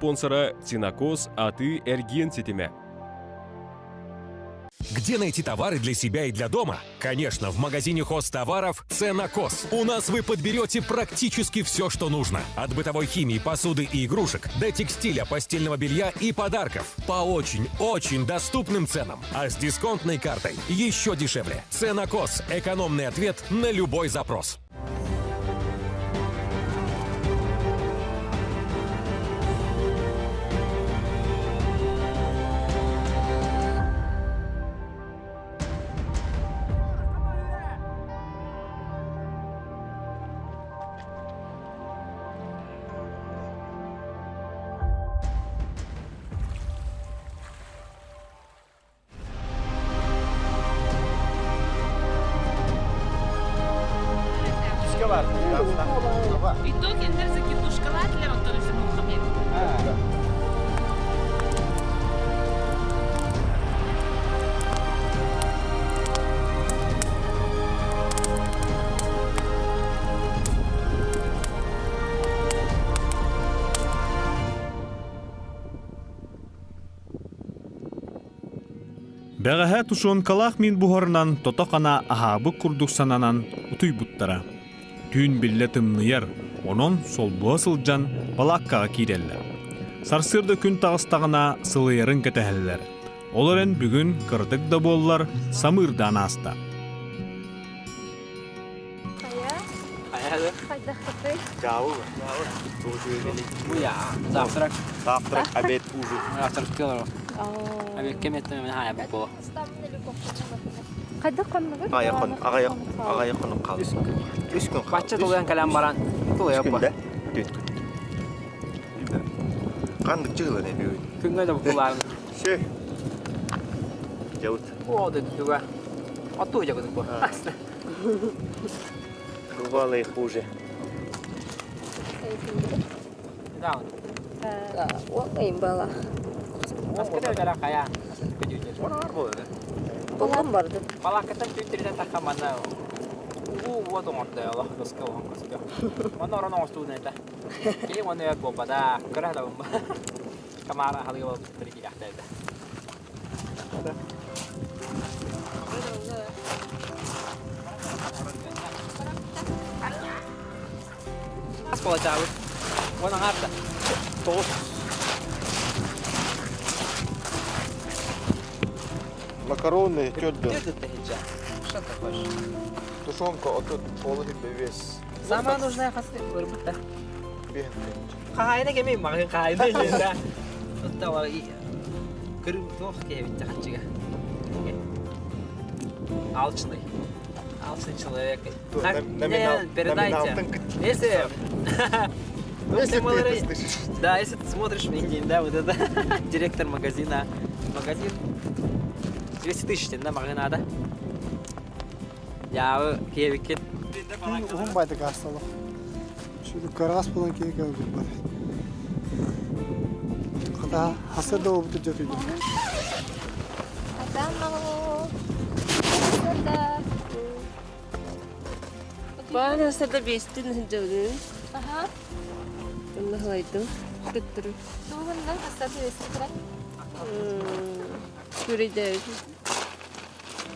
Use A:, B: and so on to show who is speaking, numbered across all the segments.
A: спонсора Синокос атыы-эргиэн ситимэ.
B: Где найти товары для себя и для дома? Конечно, в магазине хозтоваров «Ценокос». У нас вы подберете практически все, что нужно. От бытовой химии, посуды и игрушек до текстиля, постельного белья и подарков. По очень-очень доступным ценам. А с дисконтной картой еще дешевле. «Ценокос» – экономный ответ на любой запрос.
C: Бэҕэһээ тушенкалаах мин буһарынан тото-хана аһаабыт курдук сананан утуйбуттара. Түүн биллэ тымныйар, онон солбуһа сылдьан балааккаҕа киирэллэр. Сарсыарда күн таҕыстаҕына сылыйарын кэтэһэллэр. Ол эрэн бүгүн кыратык да буоллар самыырдаан ааста.
D: Хайа? Хайдаххытый?
E: Завтрак.
F: Завтрак, обед, ужин.
E: Завтрак делал. Обед кем это меня было.
D: Хайдах хоннугут?
F: Аҕыйах аҕыйах аҕыйах хонук хаалла. Үс күн хаалла.
E: Бачча тулуйан кэлэн баран тулуйа
F: Үс күн да? Түөрт күн. Ханнык чыгылан эбиэбит?
E: Күҥҥэ да букулаарын.
F: Все. Дьабыт.
E: О, дойдуга. Оттуу дьабыт бу.
F: Бывало и хуже.
D: Уоҥҥайын бала.
E: Хайа.
D: Буллум барды.
E: Балаккаттан түүн тахха манна уу уот оҥордо олох көскө оһон көскө. Манна орон оҥостуун этэ. Кини уонна өт буолбата. Кыра да Камара халыга буолбуттар киирээхтээбитэ. Ас буолачаабыт. Уон аҥаарда. 9.
F: Макароны тёрдө.
E: Тёрдө хиджа. Что ты хочешь?
F: Тушенка отут половина вес.
E: Самая нужная хасты вырбыт да.
F: Бен.
E: Хаһаайына кэмий маҕын хаһаайына да. Оттава көрүм туох киһибитте хаччыга. Алчный. Алчный человек.
F: Номинал.
E: Передайте. Если...
F: Если ты это слышишь.
E: Да, если ты смотришь мне, да, вот это директор магазина. Магазин 200 тысяч, да, магазина, да? Я киевикет.
G: Уһун байтык аасталах. Шүрүк караас булан киһи кэлбит. Хата хаса да обуту жөтүйдү.
H: Баана сада бестин хинжабын.
D: Аха.
H: Онно халайдым. Көттөрү.
D: Тугуннан хастарды бестин
H: Күрейдәбит.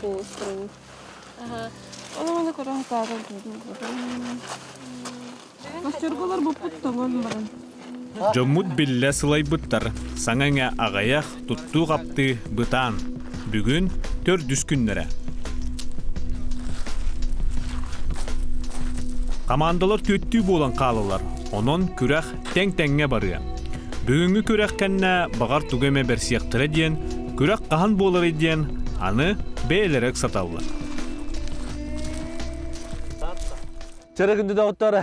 H: Построву.
D: Аха.
H: Оны көрөн таарын Мастерголар буппут тоҥон баран.
C: Дьоммут биллэ сылайбыттар, саҥа-иҥэ аҕыйах, туттуу-хаптыы бытаан. Бүгүн төрдүс күннэрэ. Хамаандалар түөттүү буолан хаалалар, онон күрэх тэҥ-тэҥҥэ барыа. Бүгүҥҥү күрэх кэннэ баҕар тугу эмэ бэрсиэхтэрэ диэн, күрэх хаһан буоларый диэн аны бэйэлэрэ ыксаталлар.
I: Чэрэ күндү доҕоттор,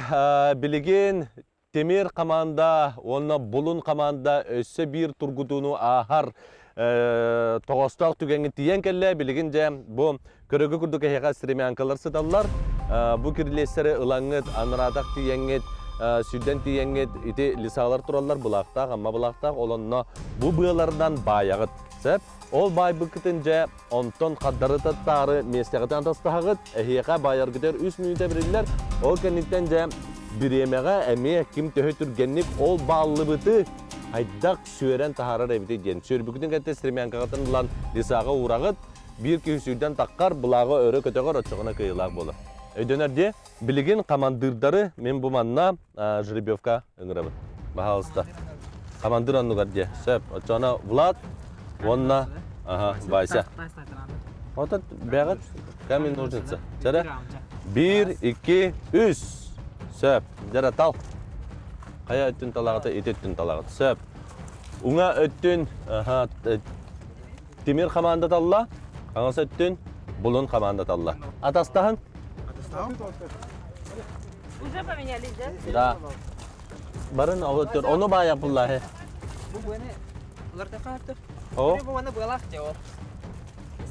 I: билигин Тимир команда уонна Булун команда өссө биир тургутууну ааһар тоҕоостоох түгэҥҥэ тиийэн кэллэ. Билигин дьэ бу көрөгө курдук эһиэхэ стремянкалар сыталлар. Бу кирилиэстэри ылаҥҥыт, анараатах тиийэҥҥит, сүүрдэн тиийэҥҥит ити лисалар тураллар, былаахтаах, амма былаахтаах, ол онно бу быаларынан баайаҕыт. Сөп? Ол баайбыккытын дьэ онтон хаддарытаттаары миэстэҕитин атастаһаҕыт, эһиэхэ баайаргытыгар үс мүнүүтэ бэриллэр. Ол кэнниттэн дьэ бириэмэҕэ эмиэ ким төһө түргэнник ол бааллыбыты Хайдах сүөрэн таһаарар эбитий диэн. Сүөрбүкүтүн кэнтэ стремянкаҕытын ылан лесаҕа уураҕыт, биир киһи сүүрдэн таххар, былааҕы өрө көтөҕөр, оччоҕуна кыайыылаах буолар. Өйдөнөр дии? Билигин хамандыырдары мин бу манна жеребьевка ыҥырабын. Баһаалыста. Хамандыыр оннугар диэ. Сөп. Оччоҕуна Влад уонна ага, Вася. Отот бэҕит камень ножницы. Чара. Биир, икки, үс. Сөп. Дьара тал. Хайа өттүн талаҕыта, ити өттүн талаҕыт. Сөп. Уҥа өттүн аха, Тимир хамаанда талла, хаҥас өттүн Булун хамаанда талла. Атастаһын.
D: Уже поменялись, да?
I: Да. Барын оҕотор, ону баайа буллаһы.
E: Бу буэне уларда хаартыр.
I: О.
E: Бу маны быалаах дьэ ол.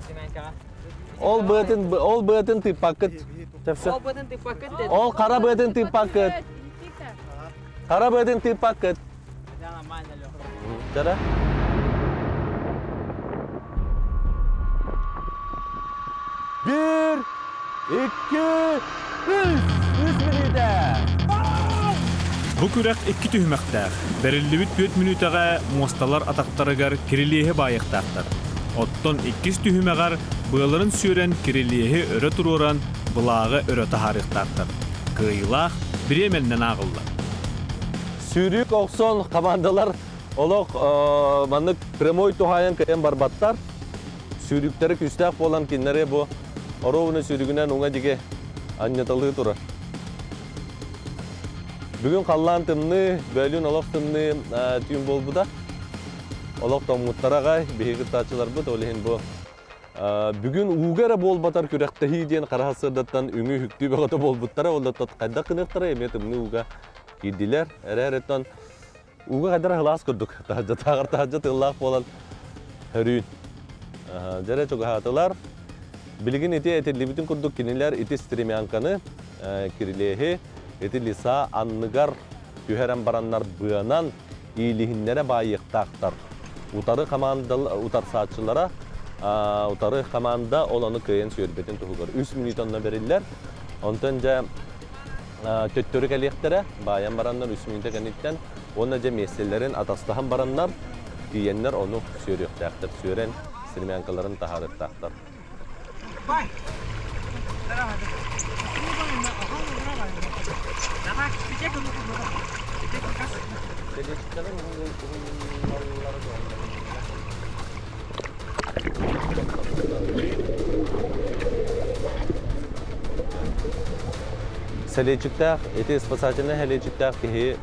E: Стремянкаҕа.
I: Ол быатын ол быатын тыыппаккыт. Тэпсэ.
E: Ол быатын тыыппаккыт.
I: Ол хара быатын тыыппаккыт. Хара быатын тыыппаккыт. Дара. Bir, iki, үс! Үс мүнүүтэ!
C: Бу күрэх икки түһүмэхтээх. Бэриллибит түөрт мүнүүтэҕэ муосталар атахтарыгар кирилиэһи баайыахтаахтар. Оттон иккис түһүмэҕэр быаларын сүөрэн кирилиэһи өрө туруоран былааҕы өрө таһаарыахтаахтар. Кыайыылаах бириэмэннэн ааҕыллар.
I: Сүүрүк охсон командалар олох маннык прямой туһаайан кыайан барбаттар. Сүүрүктэрэ күүстээх буолан кинилэри бу оруобуна сүүрүгүнэн уҥа диги анньаталыы турар. Бүгүн халлаан тымныы, бөөлүүн олох тымныы түүн буолбута. Олох тоҥмуттара аҕай, биһиги кыттааччыларбыт, ол иһин бу Бүгүн ууга эрэ буолбатар күрэхтэһии диэн хара сарсыардаттан үҥүү-үктүү бөҕөтө буолбуттара, ол да хайдах гыныахтара эмиэ тымныы ууга киирдилэр. Эрээриттэн ууга хайдах ыһылаас курдук таһырдьа тааҕар таһырдьа тыаллаах буолан хөрүүн. Дьэрэ чугаһаатылар. Билигин ити этиллибитин курдук кинилэр ити стремянканы, кирилиэһи ити лиса анныгар түһэрэн бараннар быанан иилиһиннэрэ баайыахтаахтар. Утары команда утарсааччылара утары команда ол ону кыайан сүөрбэтин туһугар үс мүнүүтэ онно бэриллэр. Онтон дьэ төттөрү кэлиэхтэрэ, баайан бараннар үс мүнүүтэ кэнниттэн уонна дьэ миэстэлэрин атастаһан бараннар тиийэннэр ону сүөрүөхтээхтэр, сүөрэн стремянкаларын таһаарыахтаахтар. Сэлиэчиктээх, ити спасательнай сэлиэчиктээх киһи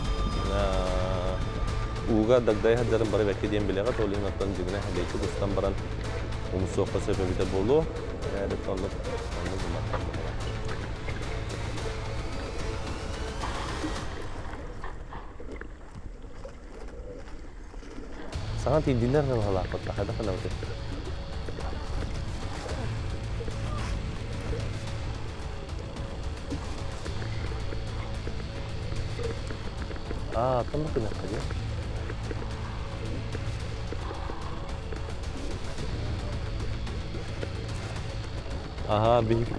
I: ууга дагдай сылдьарын бары бэккэ диэн билэҕит, ол иһин оттон дьиҥинэ сэлиэчик устан баран умсуохха сөп эбитэ буолуо. Эрээри оннук оннук гымматтар быһыылаах. Саҥа тиийдилэр да быһыылаахпыт, хайдах гынабытый? Аа, оттон гыныахха дии. Аһаа, биһиги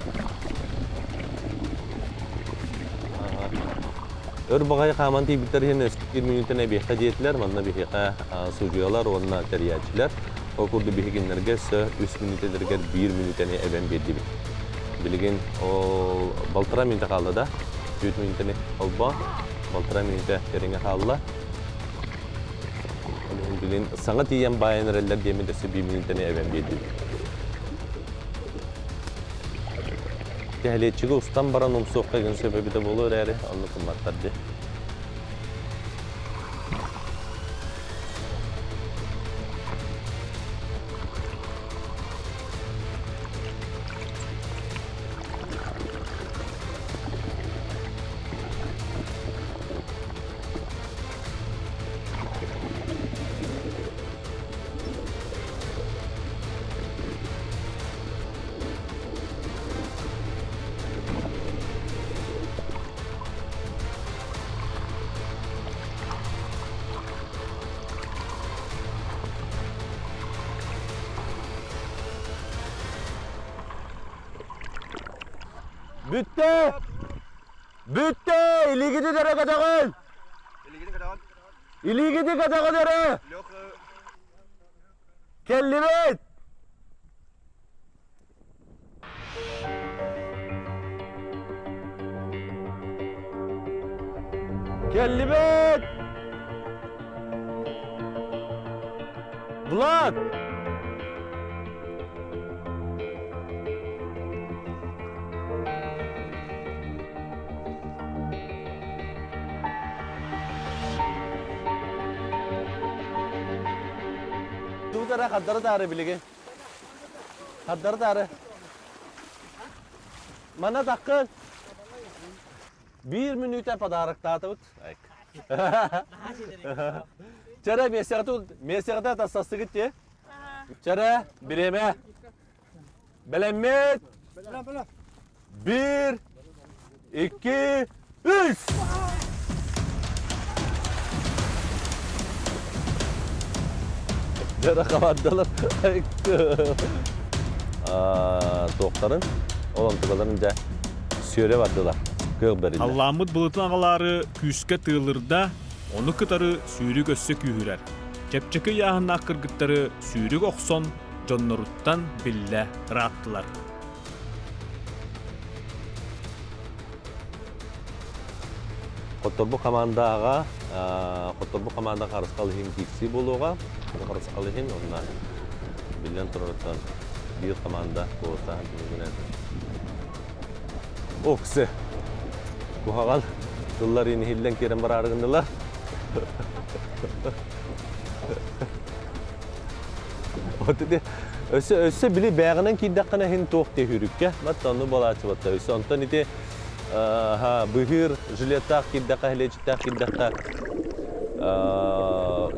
I: Өр баҕайы хааман тиийбиттэр иһин өскө мүнүүтэн эбиэххэ диэтилэр. Манна биһиэхэ судьуйалар уонна тэрийээччилэр. Ол курдук биһи кинилэргэ өссө үс мүнүүтэлэригэр биир мүнүүтэни эбэн биэрдибит. Билигин ол балтараа мүнүүтэ хаалла да, түөрт мүнүүтэни холбоон, балтараа мүнүүтэ кэриҥэ хаалла. Ол иһин билин саҥа тиийэн баайан эрэллэр диэммит өссө биир мүнүүтэни эбэн биэрдибит. Кэһэлиэччиги устан баран умсуохха игин сөп эбитэ буолуо эрээри, оннук гымматтар дии. Бүттэ! Бүттэ! Илигитин эрэ көтөҕүн! Илиигити көтөҕүн эрэ! Кэллибит! Кэллибит! Влад! Туутара хардары таары билигин. Хардары таары. Мана таккын. Биир мүнүүтэ подароктаатыбыт. Чэрэ, миэстэҕитэ тассастыгыт те. Чэрэ, бириэмэ. Бэлэммит. Биир, икки, үс! Дьара хамаандалар туохтарын, ол онтукаларын дьэ сүөрэ бардылар, кыах бэриллэ.
C: Халлааммыт былытын аҕалаары күүскэ тыалырда, ону кытары сүүрүк өссө күүһүрэр. Чэпчэки ыйааһыннаах кыргыттары сүүрүк охсон, дьонноруттан биллэ ырааттылар.
I: Хотторбу хамаандаҕа Хотторбу хамаанда харысхал иһин киирсии буолуоҕа. Харысхал иһин онно биллэн турарыттан биир хамаанда куоластааһын түмүгүнэн Оксе куһаҕан тыллар иһиллэн киирэн бараары гыннылар. Вот ити өссө өссө били бээҕинэн киирдэххинэ иһин туох диэ хүрүккэ батта онну буолааччы батта өссө онтон ити быһыыр жилеттаах киирдэххэ һилиэчиттээх киирдэххэ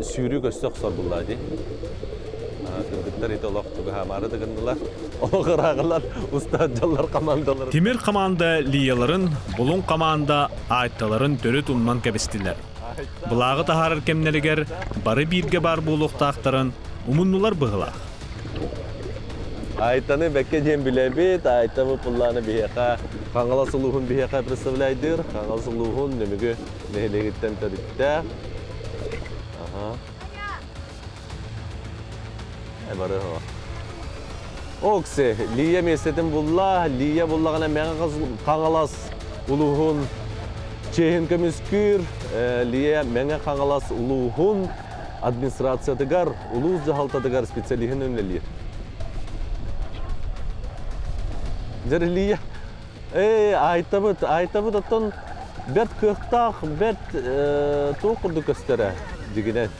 I: сүүрүк өссө охсор буллаа дии кыргыттар ити олох чугаһаамаары да гыннылар олох ырааҕылар устаат дьаллар командалар
C: Тимир команда Лияларын, Булуҥ команда Аайталарын төрүт умнан кэбистилэр. Былааҕы таһаарар кэмнэригэр бары бииргэ баар буолуохтаахтарын умуннулар быһыылаах.
I: Айтаны бэккэ диэн билэбит. Айта бу пуллааны биһиэхэ Хаҥалас улууһун биһиэхэ представляйдыыр. Хаҥалас улууһун Нөмүгү нэһилиэгиттэн төрүттээх. Аха. Бары Окси, Лия миэстэтин булла. Лия буллаҕына Мэҥэ Хаҥалас улууһун чиэһин көмүскүүр. Лия Мэҥэ Хаҥалас улууһун администрациятыгар, улуус дьаһалтатыгар специалиһын үлэлиир. Дьэ, Лия, ээ, айтабыт, айтабыт оттон бэрт кыахтаах, бэрт туох курдук көстөрө дьигинэн.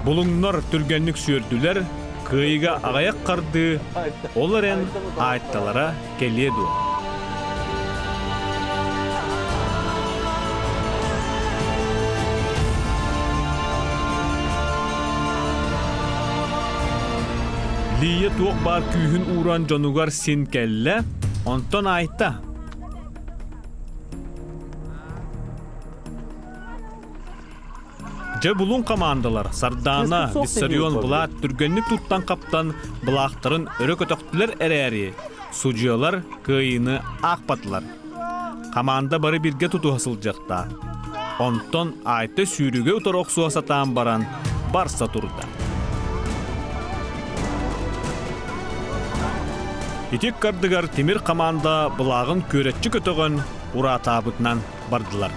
C: Булуҥнар түргэнник сүөрдүлэр, кыайыыга аҕыйах хардыы, ол эрэн аатталара кэлиэ дуо? Лия туох баар күүһүн ууран дьонугар син кэллэ, онтон Айта Дьэ булун командалар Сардаана, Виссарион, Влад түргэнник туттан-хаптан былаахтарын өрө көтөхтүлэр эрээри, судьуйалар кыайыыны аахпатылар. Хамаанда бары бииргэ тутуһа сылдьыахтаах. Онтон Айта сүүрүгэ утары охсуһа сатаан баран барса турда. Ити ыккардыгар тимир хамаанда былааҕын күөрэччи көтөҕөн ураатаабытынан бардылар.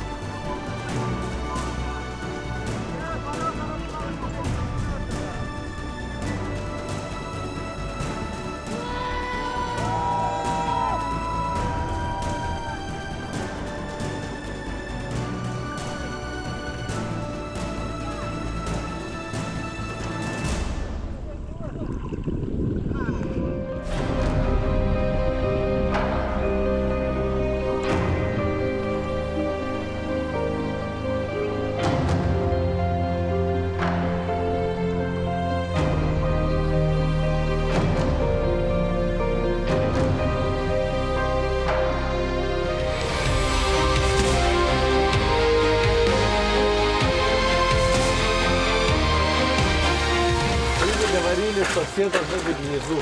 I: что все должны быть внизу.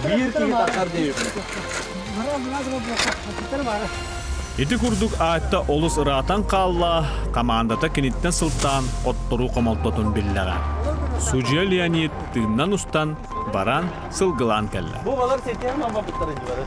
I: Биир киһи тахсар диэбиппин.
C: Ити курдук аатта олус ыраатан хаалла, командата киниттэн сылтаан отторуу хомолтотун биллэҕэ. Судьуйа Леонид тыыннан устан, баран сылгылаан кэллэ.
I: Бу балар сетиһэн албаппыттар дьыбары.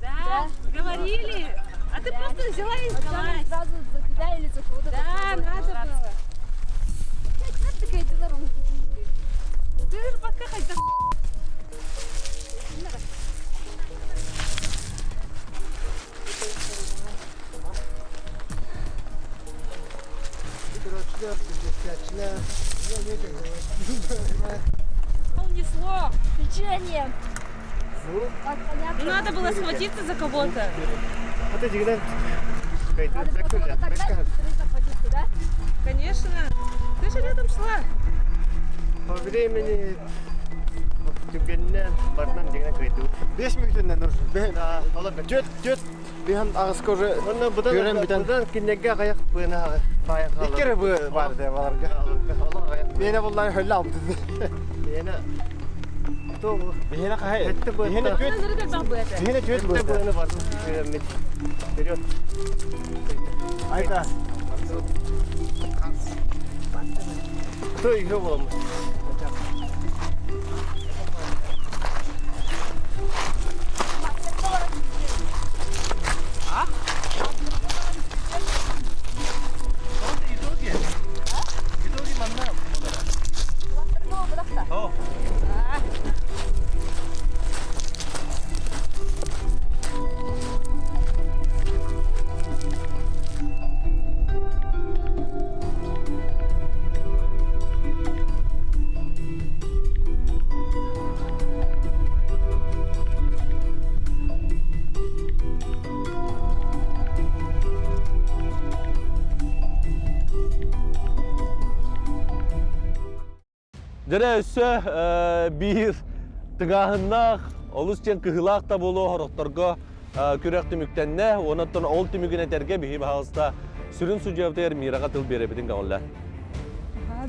D: Да, говорили. А ты просто взяла и сдалась.
J: Сразу за тебя или за кого-то.
D: Да, надо было. Ты же пока хоть Унесло.
J: Течение.
D: Ну надо было схватиться за кого-то.
J: Надо было кого-то догнать, быстрее захватиться, да?
D: Конечно. Ты же рядом шла.
F: По времени түгэннэн барынан дигэн кыйдыбыт.
G: 5 мүнөтүнэн уже.
F: Да, олох
G: Түөт, түөт, биһан аҕыска уже
F: Онно будан
G: көрөн бүтэн.
F: будан киннерге аҕыйах быына баайан хаалар.
G: Икки эрэ быа баар дэ баларга.
F: Олох аҕыйах.
G: Миэнэ буллаан хөллө албыт.
F: Миэнэ то
G: Биһиэнэ хаһай?
F: Этте быата.
G: Биһиэнэ түөт. Биһиэнэ түөт
F: Этте
G: быата.
F: быаны бардым көрөммүт. Вперед.
G: Айта.
F: То үйгө боламмыт.
I: Дьэрэ өссө биир тыҥааһыннаах, олус диэн кыһыылаах да буолуо хорохторго күрэх түмүктэннэ. Онон ол түмүгүн этэргэ биһи баһаалыста сүрүн судьуйабытыгар Мираҕа тыл биэрэбитин көҕүллэ.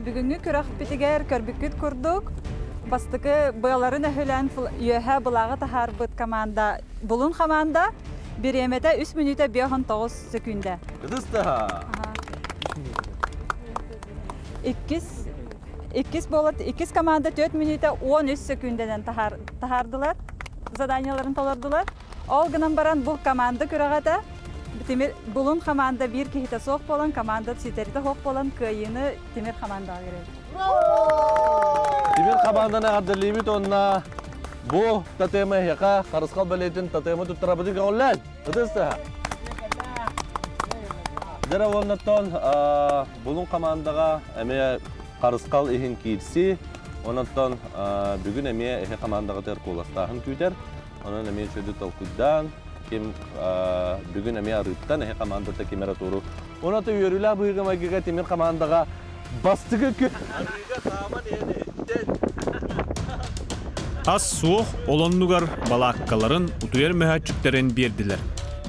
K: Бүгүҥҥү күрэхпитигэр көрбүккүт курдук, бастакы быаларын өһүлээн үөһэ былааҕы таһаарбыт команда Булун хамаанда бириэмэтэ 3 мүнүүтэ 59 сөкүүндэ.
I: Ытыстаһа!
K: Иккис иккис буолат иккис команда 4 мүнүүтэ 13 сөкүүндэнэн таһаар, таһаардылар, заданияларын толордулар. Ол гынан баран бу команда күрэҕэ Тимир Булун хамаанда биир киһитэ суох буолан, команда ситэритэ суох буолан кыайыыны Тимир хамаандаҕа биэрэр.
I: Тимир хамаанданы эҕэрдэлиибит уонна бу татема эһиэхэ харысхал бэлиэтин татема туттарабытын көҕүллээн ытыс тыаһа. Дьэ уоннаттан Булун хамаандаҕа эмиэ харысхал иһин киирсии, онон бүгүн эмиэ эһи хамаандаҕытыгар куоластааһын күүтэр. Онон эмиэ үчүгэйдик толкуйдаан, ким бүгүн эмиэ арыыттан эһи хамаандата ким эрэ туору. Онон үөрүүлээх быһыыга-майгыга Тимир хамаандаҕа бастакы күн. Арыыга хааман иһэн
C: Ас суох олоннугар балааккаларын утуйар мөһөөччүктэрин биэрдилэр.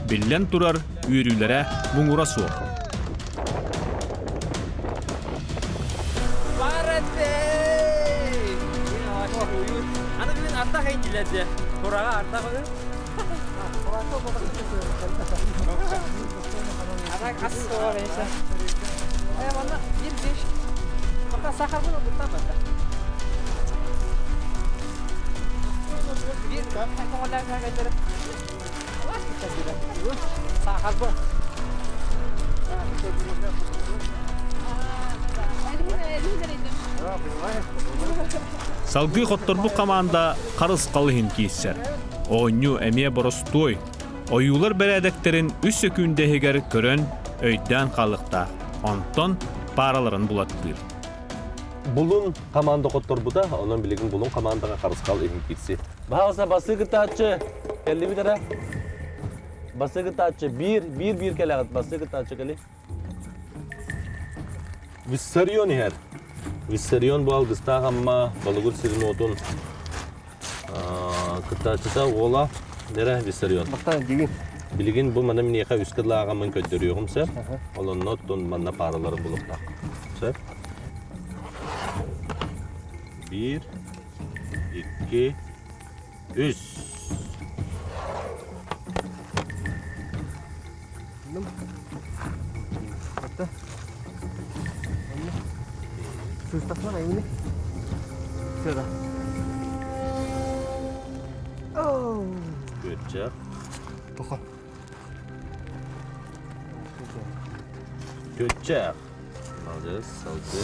C: Биллэн турар, үөрүүлэрэ муҥура суох.
E: Аны бүгүн ардах эйдилерде. Тураға ардах өлөр. Арак ас соға бейсе. Э, манна bir beş. Пока сахар был, бұтта бата. Bir көңілдер кәгәдер. Сахар бұл.
C: Салгыы хотторбут хамаанда харысхал иһин киирсэр. Оонньуу эмиэ боростуой. Ойуулар бэрээдэктэрин үс сөкүүндэ иһигэр көрөн, өйдөөн хаалыахтаах. Онтон паараларын булаттыыр.
I: Булун команда хотторбута, онон билигин Булун командаҕа харысхал иһин киирси. Баһаалыста басы кытааччы, кэллибит эрэ. Басы кытааччы, биир, биир биир кэлэҕит, басы кытааччы кэли. Виссарион иһэр. Виссарион бу алгыстаах Амма Болугур сирин уотун кыттааччыта уола Нера Виссарион. Билигин бу мана миниэхэ үс кыдлааҕаммын көрдөрүөҕүм сөп. Ол онно оттон манна паараларын булуохтаах. Сөп. Биир, икки, үс.
F: Сыстахман айыны. Сыра.
I: Күөтчэх.
F: Тоха.
I: Күөтчэх. Молодец, салгы.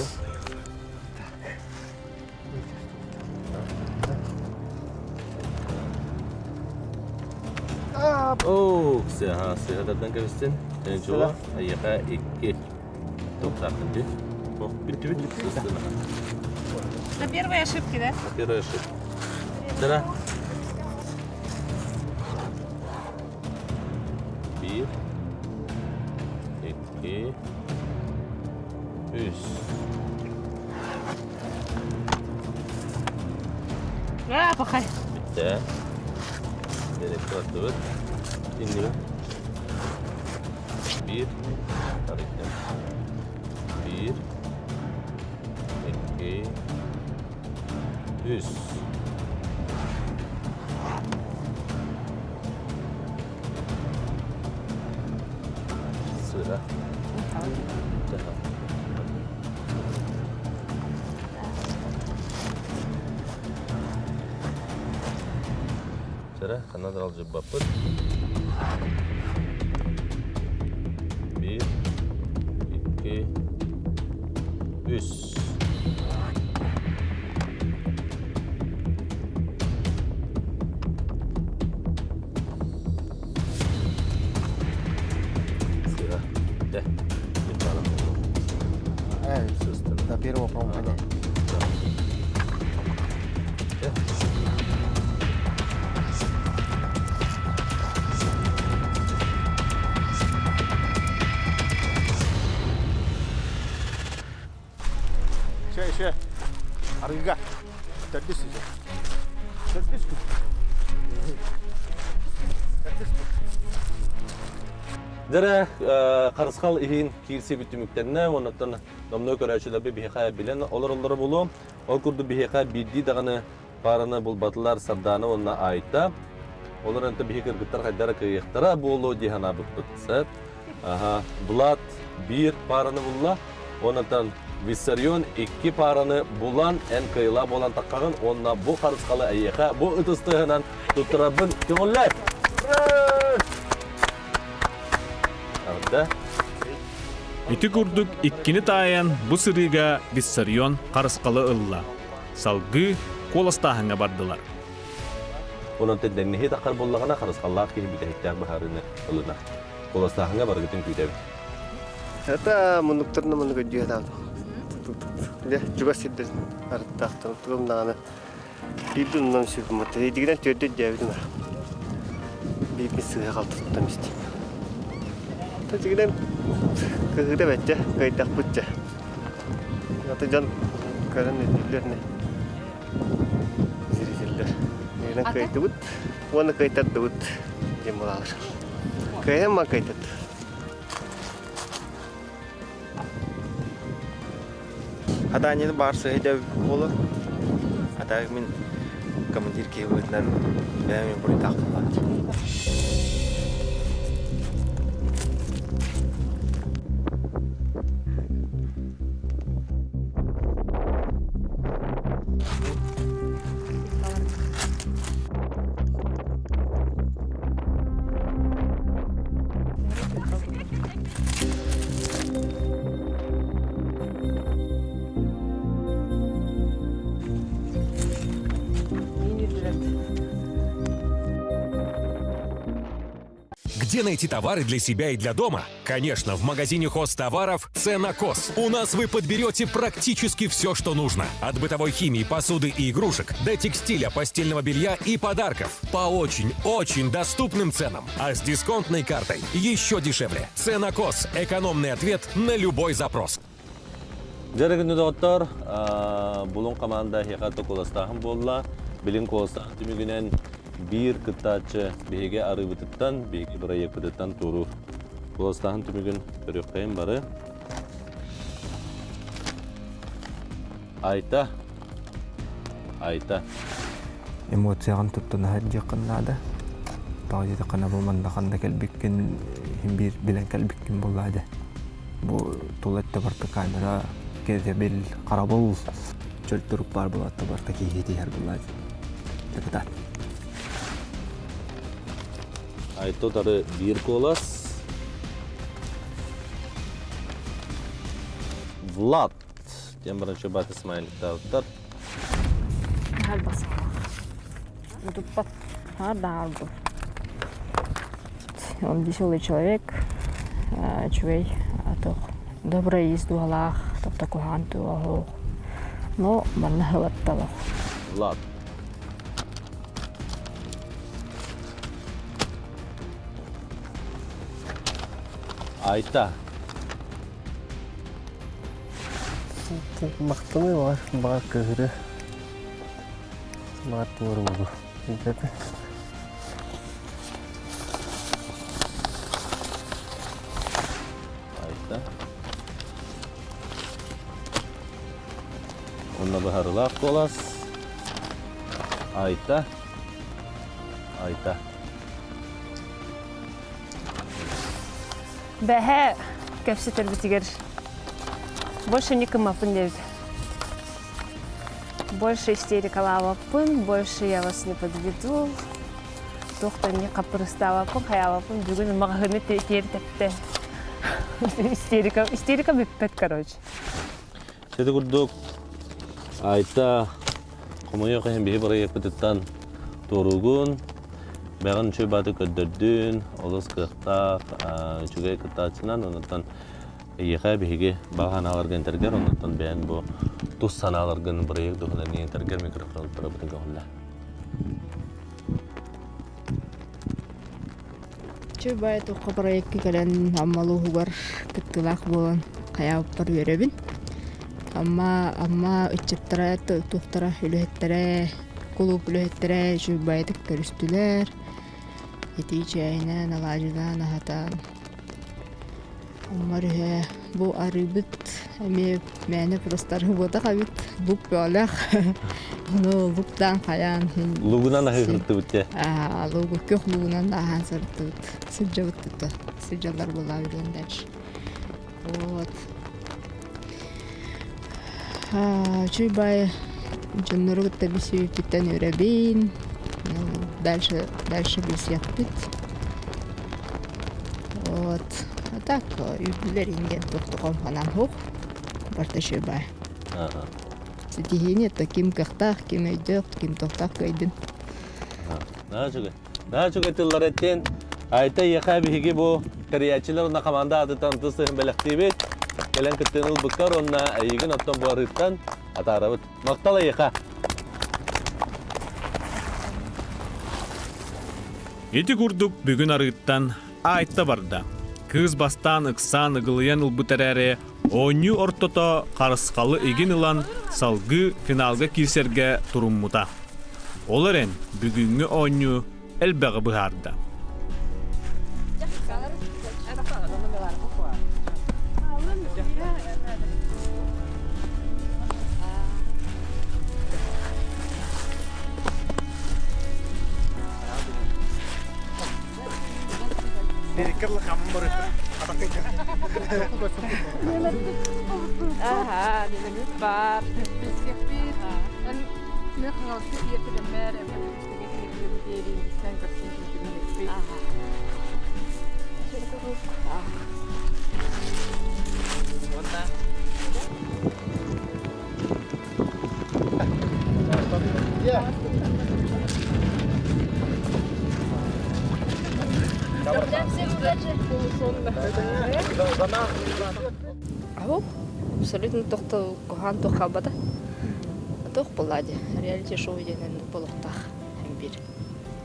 I: Оо, сыаха, сыаха тардан кэбистин. Ничего, айыха икки. Тоқтақпын дии. О, бүттүбүт. Сыстын.
D: На первой ошибке, да?
I: На первой ошибке. Тара. Биир. Икки. Үс.
D: А, пахай.
I: Бүттэ. Берекке бардыбыт. Инниме. Биир. Тарыкты. Биир. Икки. Үс. Сыра. Сыра, ханна аралдьыбаппыт. Биир, икки, үс. Сыра. Дэ.
F: До первого, по-моему, коня.
L: Еще, еще. Арыга. Төрдүс уже. Төрдүс күн. Төрдүс күн.
I: Дэрэ харысхал иһин киирсибит түмүктэннэ, оннуттан номнуо көрөөччүлэрби биһиэхэ билэн олороллоро буолуо. Ол курдук биһиэхэ биирдии даҕаны паараны булбатылар Сардаана уонна Айта. Олор онто биһи кыргыттар хайдара кыайыахтара буолуо дии санаабыппыт. Сөп. Аха, Влад биир паараны булла. Онтон Виссарион икки паараны булан эн кыайыла буолан таххаҕын уонна бу харысхалы эйиэхэ бу ытыстыһынан туттарарбын көҥүллээ.
C: Ити курдук иккини таайан бу сырыыга Виссарион харысхалы ылла. Салгыы куоластааһыҥҥа бардылар.
I: Онон тэннэһии таххар буоллаҕына харысхаллаах киһи бүтэһиктээх быһаарыыны ылынар. Куоластааһыҥҥа барыгытын күүтэбит.
F: Это муннуктарына муннук өйдүү сатаабытым. Дьэ, чугас сирдэр арыттаахтарын тугум даҕаны биирдэ оннун сүргүммүт. Идигинэн түөрдэ өйдөөбүтүм ара. Биирбин сыыһа халты туттан истим. Тэтигинэн кыһыыта бэччэ, кыайдахпыт дьэ. Аты дьон көрөн өйдүүллэр не. Зрителлэр. Игинэн кыайдыбыт уонна кыайтардыбыт диэн буолалар. Кыайан ма кыайтат.
M: Хадаанньаны баар сыһыйда буолар. А так мин командир киһи быһыытынан бэйэм мин буруйдаах буоллаҕым.
B: Где найти товары для себя и для дома? Конечно, в магазине хозтоваров «Ценокос». У нас вы подберете практически все, что нужно. От бытовой химии, посуды и игрушек до текстиля, постельного белья и подарков. По очень-очень доступным ценам. А с дисконтной картой еще дешевле. «Ценокос» – экономный ответ на любой запрос.
I: Дьэ күндү доҕоттор, Булун команда эһиэхэ куоластааһын буолла. Билин куоластааһын түмүгүнэн биир кыттааччы биһиги арыыбытыттан, биһиги бырайыакпытыттан туоруур. Куоластааһын түмүгүн көрүөххэйин бары. Айта. Айта.
M: Эмоцияҕын туттунаһар диэххин наада. Тоҕо диэтэххинэ бу манна ханна кэлбиккин иһин биир билэн кэлбиккин буоллаа дьэ. Бу тула өттө барыта камера, кэтэбил, харабыл, чөл турук баар буолаатта барыта киһи тиһэр буоллаа дьэ.
I: Айта утары биир куолас. Влад диэн баран баты смайликтаабыттар.
H: Он веселый человек, үчүгэй туох добрый ис дууһалаах, тобто куһаҕан туоһуох. Но манна хылатталах.
I: Влад. Айта.
F: Махтаныы баҕар, баҕар кыыһырыы. Баҕар туору буолуо. Билбэппин.
I: Айта. Онно быһарылаах куолас. Айта. Айта.
H: Бэһэ кэпсэтэрбитигэр больше не кымаппын диэбит. Больше истерикалаабаппын, больше я вас не подведу. Туох да не хаппырыстаабаппын, хайаабаппын. Бүгүн маҕаһыыны тиэр тэптэ. Истерика, истерика бүппэт, короче.
I: Сити курдук Айта хомойуох иһин биһи бырайыакпытыттан туоруугун, бэҕин үчүгэй бааты көрдөрдүн, олус кыахтаах, үчүгэй кыттааччынан, онуттан эйиэхэ биһиги баҕа санааларгын этэргэр, онуттан бэйэн бу тус санааларгын бырайыак туһунан этэргэр микрофон туттарабытын көҕүллэ.
H: Чөй туохха проекка кэлэн Амма улууһугар кыттыылаах буолан хайаабыппар үөрэбин. Амма Амма ыччаттара туохтара үлэһиттэрэ, кулууп үлэһиттэрэ үчүгэйдик көрүстүлэр. Итии чэйинэн, алаадьынан аһатан Амма өрүһэ бу арыыбыт эмиэ мээнэ просто арыы эбит лук бөҕөлөөх. Ону луктаан хайаан иһин
I: Лугунан аһыыртыбыт дьэ.
H: Лугу күөх лугунан ааһан сырыттыбыт. Сылдьабыт тута. Сылдьаллар буолаа билэн дальше. Вот. Үчүгэй баайы дьоннору кытта билсибиппиттэн үөрэбин. Дальше, дальше билсиэхпит. Вот. А так, үрдүлэр ингэн туох ханан хух. Барта үчүгэй баай. Ситиһиини это ким кыахтаах, ким өйдөөх, ким тохтоох кыайдын.
I: Наһаа үчүгэй. Наһаа үчүгэй тыллар эттин. Айта эйиэхэ биһиги бу тэрийээччилэр уонна хамаанда аатыттан тыс тыһын бэлэхтиибит. Кэлэн кыттыыны ылбыккар уонна эйигин оттон бу арыыттан атаарабыт. Махтал эйиэхэ!
C: Ити курдук бүгүн арыыттан Айта барда. Кыыс бастаан ыксаан ыгылыйан ылбыт эрээри, оонньуу ортото харысхалы игин ылан салгыы финалга киирсэргэ туруммута. Ол эрэн бүгүҥҥү оонньуу элбэҕи быһаарда.
H: Аха, бар.
J: Всем удачи.
H: Аһу, абсолютно тохто куһаан туох хаалбата. Туох буолла дии, реалити-шоу диэн буолуохтаах һин биир.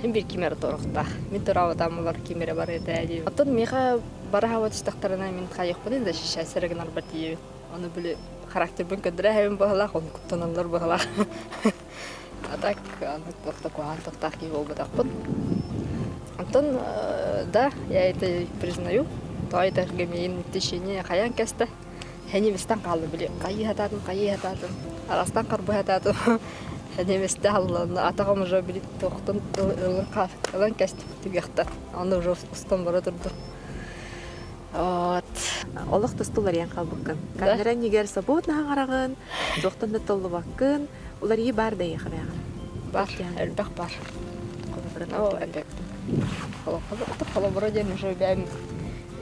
H: Һин биир ким эрэ туруохтаах. Мин тураабатаам олор ким эрэ барыа дии. Оттон миэхэ бара хаалбат истэхтэринэ мин хайыахпыный защищать эрэ гынарбар тиийэбин. Ону били характербын көрдөрө эһэбин быһалаах, ону куттаналлар быһалаах. А так, аны туох да куһаҕан туохтаах киһи буолбатахпын. Онтон, да, я это признаю. Тоҕо этэргэ миигин течение хайаан кэстэ. Хэнимистэн хаалла били хайыы сатаатым, хайыы сатаатым, арастан харбыы сатаатым. Хэнимистэ халланна, атаҕым уже били туохтан ылан кэстим түгэхтэн. Аны уже устан бара турдум.
N: Вот. Олох тосту уларыйан хаалбыккын. Камера иннигэр свободно хаҥараҕын, туохтан да толлубаккын, уларыйыы баар да эйиэхэ бэйэҕэр?
H: Бар, элбэх бар. Холобура элбэх. Холобура диэн уже бэйэм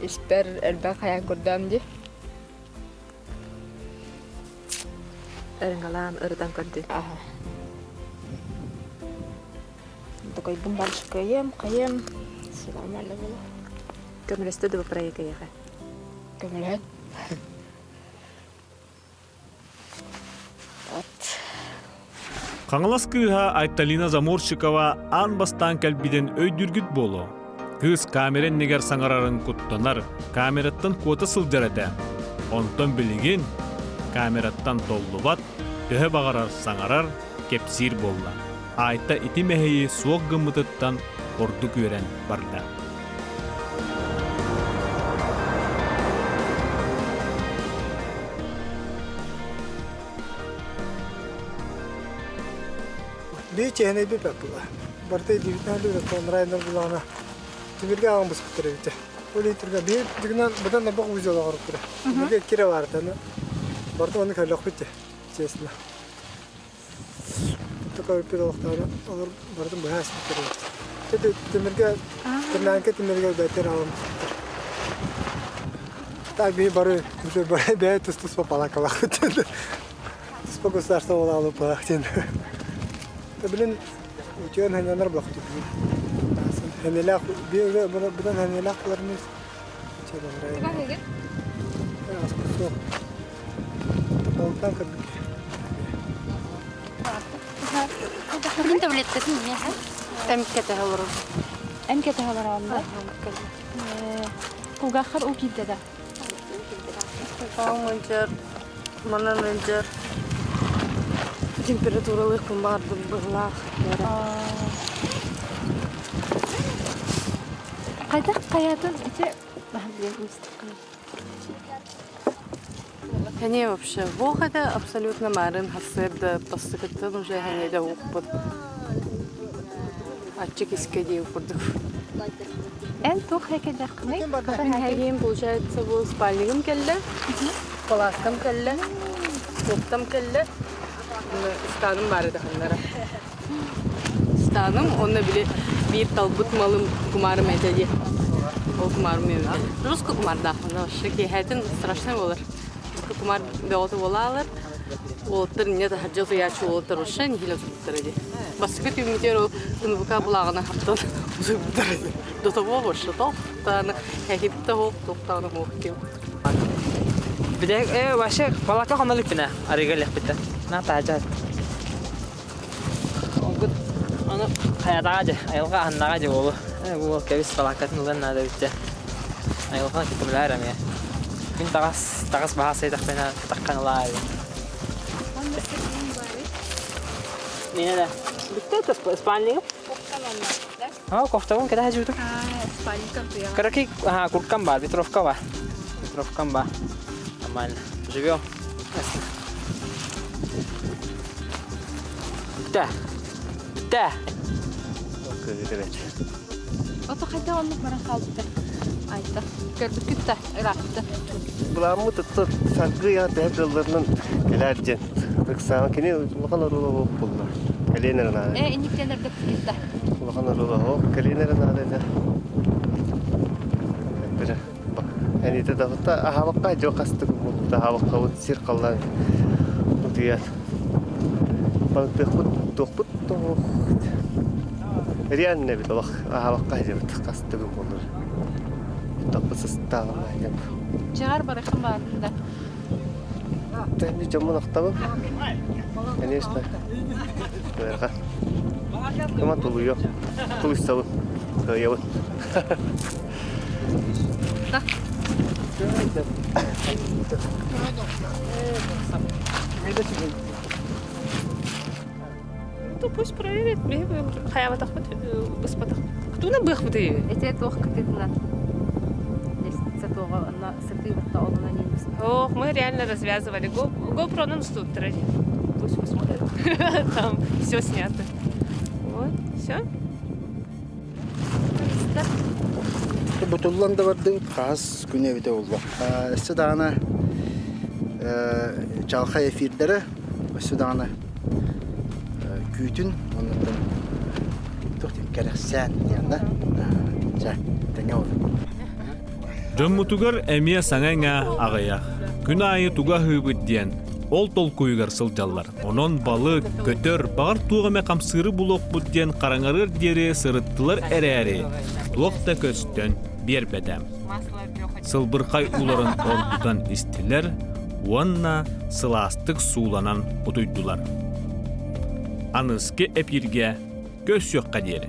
H: испэр элбэх хайаан көрдөм дии.
N: Ырыҥалаан ырытан көрдүн.
H: Аха. Такой бумбальщик кыйым, все нормально было.
N: Көмөлөстө да бу проект эйиэхэ?
H: Көмөлөһөн. Вот.
C: Хаҥалас кыыһа Айталина Заморщикова аан бастаан кэлбитин өйдүүргүт буолуо. Кыыс камера иннигэр саҥарарын куттанар, камераттан куота сылдьар этэ. Онтон билигин камераттан толлубат, төһө баҕарар саҥарар, кэпсиир буолла. Айта ити мэһэйи суох гыммытыттан ордук үөрэн барда.
G: Бии чэһинэй бипэт була. Барыта дивитнали районнар булаҕына тимиргэ аҕам быспыттар эбитэ. Ол иһин биир дигинэн быдан набах узел оҕоруктара. Тимиргэ кире баартаны. Барыта оны көлөхпүт честно. Такой олохтоору олор барытын быһа аспыттар эбит. Ити тимиргэ тимиргэ тимиргэ бэтэр аҕам быспыттар. Так биһи бары бэйэ тус-туспа палакалаахпыт. Туспа государство буолаалыппалаах диэн. Билин утуйан ханнанар блохтук. Хэнилээх быдан хэнилээх булармыз. Суох. Болтан кырдык.
D: Мин таблеткатын миэхэ.
H: Эмкете олорор.
D: Эмкете олорон да? Кулгааххар уу киирдэ да?
O: Мынчар, манан мынчар. Температуралыахпын баҕардым быһылаах.
D: Хайдах хайатын ити
O: Хәне вообще бог это абсолютно марын хассырда бастыкыттан уже хәнеде укпут. Аччык иске дии курдук.
D: Эн туох хэкэдэххиний?
O: Мин получается бу спальнигым кэллэ, палаткам кэллэ, кофтам кэллэ, станым бары даханнара. Станым, онно били биир талбыт малым кумаарым этэ дии. Ол кумаарым эбит. Русский кумаардаах, онно вообще киэһэтин страшный болар. Кумаар бөҕөтө буолаалар. Уолаттар инньэ таһырдьа утуйааччы уолаттар вообще нэһиилэ утуйбуттара дии. Бастакы түүммүтүгэр ол НВК былааҕына хаптан утуйбуттара дии. До того вообще тоохтааны эһипте хоох туохтааны хоох диэн.
E: Бile э вообще палака хонолиппина арыга лехпиттен. На таажат. Онгут аны хайатаҕа дьэ айылҕа аһыннаҕа дьэ буолу. Бу кэбис палаккатын ылан наада эбит Айылҕа көмөлөөр эмиэ. Мин таҕас таҕас баһа сайдахпына таххан ылаа Не да. Бүттэ это спальнигым. А, кофтабын кэтэһэ жутум.
D: Спальником туяҕа.
E: Караки, ага, курткам бар, ветровка бар. Ветровкам бар. Нормально. Живем. Бүтэ. Бүтэ.
D: Ото хайдах оннук баран хаалбыта? Айта. Көрбүккүт да, ыраатта.
F: Былааммыт ытта саргы яа тэһэ кыалларынан кэлээр диэн. Ыксаан кини улахан оруола суох буолла. Кэлиэн эрэ наада.
D: Э, инниктэн эрдэппиккит да.
F: Улахан оруола суох, кэлиэн эрэ наада этэ. Бирэ Эниитэ да аһаабакка дьыл хастык буолбута аһаабаккабыт сир халлаан утуйан балыктыахпыт туохпут тоҕуох. Реально эбит олох аһаабакка сылдьабыт хас да күн буоллар. Таппыт сыстааҕым айдым.
D: Чаар барахым баарын да.
F: Тэнни дьоммун ахтабын. Конечно. Кыарга. Кыма тулуйуо. Тулуйсабын. Кыайабын.
H: Ну, пусть проверит. Хайабатахпыт, быспатахпыт. Туна быахпыты.
D: Эти туох кытытынан. Лестница туоҕа онно сытыы олуна
H: Ох, мы реально развязывали. GoPro нам тут Пусть посмотрят. Там все снято. Вот, все.
P: Бутуллан да бардыбыт хаас күнэ эбитэ буолла. Өссө даҕаны чалхай эфирдэрэ, өссө даҕаны күүтүн, оннуттан туох диэн кэрэхсээн диэн да. Чэ, тэҥэ буолла.
C: Дьоммутугар эмиэ саҥа-иҥэ аҕыйах. Күн аайы туга аһыыбыт диэн ол толкуйугар сылдьаллар. Онон балык, көтөр, баҕар туох эмэ хамсыыры булуохпут диэн хараҥарыар диэри сырыттылар эрээри, туох да көстөн биэрбэтэ. Сылбырхай ууларын оргутан истилэр уонна сылаастык сууланан утуйдулар. Аныскы эпииргэ көрсүөххэ диэри.